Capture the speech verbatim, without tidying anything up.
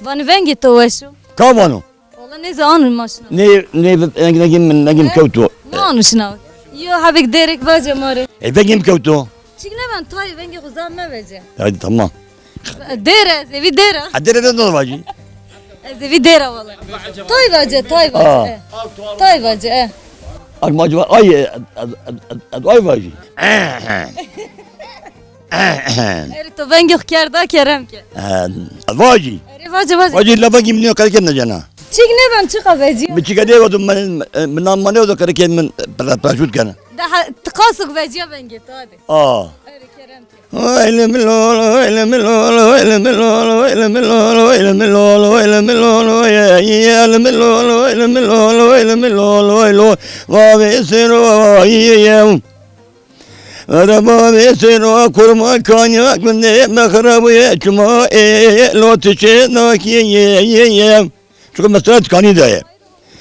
Vanî vengê to weş o. Ka vano? Wala nêzî anu ma şina. Nê, nê, veng, vengê min, vengê min kewto. Ma anu şina. Yo hebêk dêrêk vace ma rê. E, vengê min kewto. Çik nêben, tayê vengê xo zaf mevece. Haydi, tamam. Dêr e, ez ê vî dêr a. A, dêr e, ne vacî? Ez ê vî dêr a wele. Tay vace, tay vace. Aa. E. Tay vace, e. Ak ma ci va-, ay, e, e, e, e, ay vacî. Erê to vengê xo kerda kerem ke. E, vacî. Erê vace, vace. Vacî, la vengê min nîyo, qere ke nêcena. Çik nêben, çiqa vecîya? Mi çiqa nêvato, min, e, min nam ma nêvato, qere ke min, e, pira-, piraşût kena. De ha, ti qasik vecîya vengê to, hadi. Aa. Erê kerem ke. Çiko mesela kanî de ye.